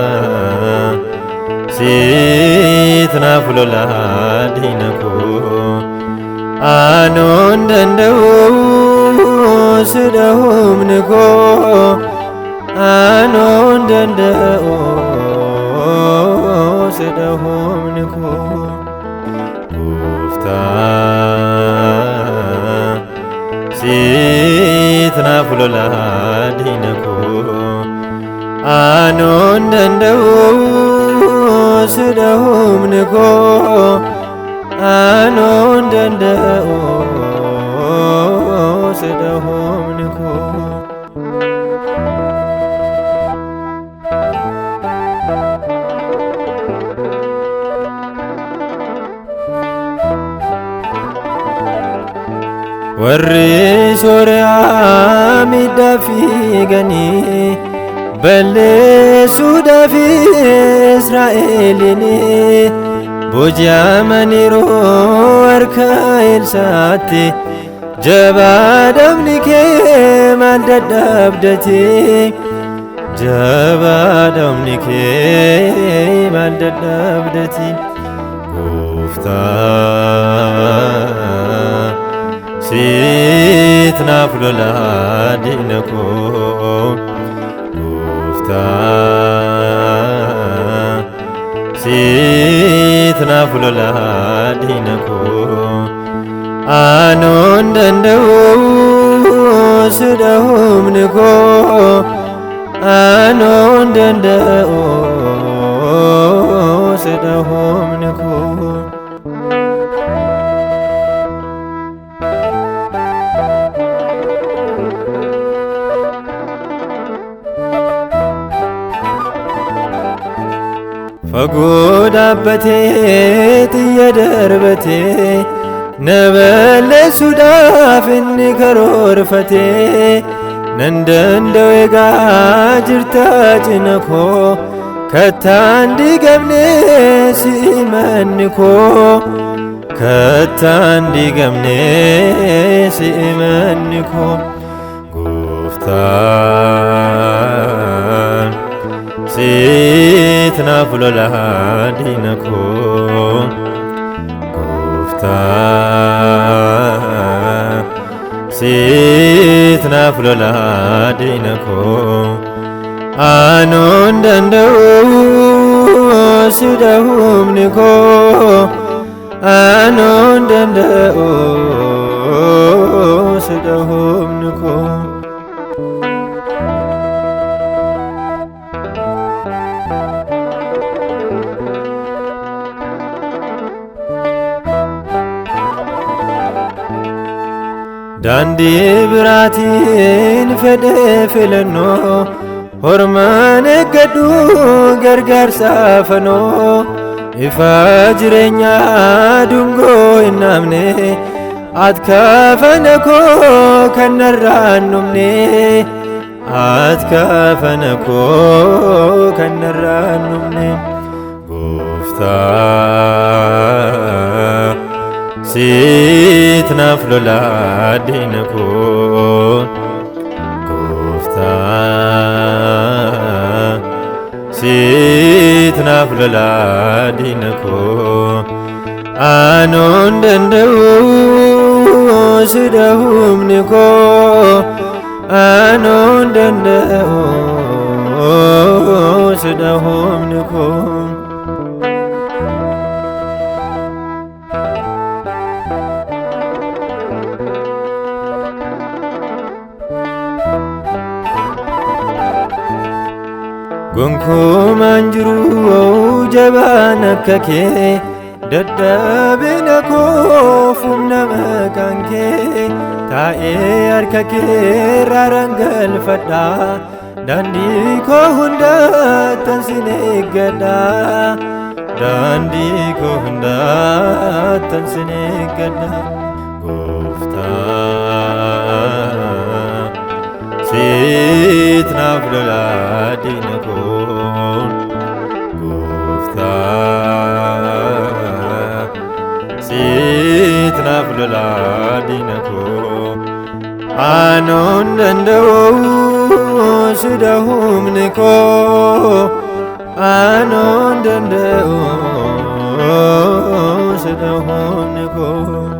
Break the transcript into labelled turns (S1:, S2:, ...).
S1: Gooftaa siit naaf lolaa diina koo Anoon danda'u sidha humni koo Anoon danda'u sidha humni koo Gooftaa siit naaf lolaa diina koo Anoon danda'u sidha humni koo Anoon danda'u sidha humni koo. Warri Sooriyaa miidhaa fiiganii balleessuudhaaf Israa'eliin booji'amaniiru harka Elsaatti jabaadhamni kee maal dadhabdati jabaadhamni kee maal dadhabdati Gooftaa siit naaf lolaa diina koo Gooftaa siit naaf lolaa diina koo Anoon danda'u sidha humni koo Anoon danda'u sidha humni koo. Fagoo dhaabbatee xiyya darbatee na balleessuudhaaf inni karoorfatee nan danda'u egaa jirta cina koo kattaan diigamne si'imanni koo kattaan diigamne si'imanni koo Gooftaan siit naaf lolaa diina koo Gooftaa siit naaf lolaa diina koo Anoon danda'u sidha humni koo Anoon danda'u sidha humni koo. Daandii biraatiin fedhee filannoo hormaan eeggadhu gargaarsa fanoo ifa jireenyaa dungoo hin dhaamne ati kafana koo kan narraan dhumne ati kafana koo kan narraan dhumne Gooftaa siit naaf lolaa diina koo Gooftaa siit naaf lolaa diina koo Anoon danda'u sidha humni koo Anoon danda'u sidha humni koo. Gonkumaan jiru jabaan akka kee dadhabina koof humna maqaan kee taa'ee harka kee raaraan galfadha daandii koo hundattan sin eeggadha daandii koo hundattan sin eeggadha Gooftaa siit naaf lolaa diina koo Gooftaa siit naaf lolaa diina koo Anuun danda'u sida humni koo, anuun danda'u sida humni koo.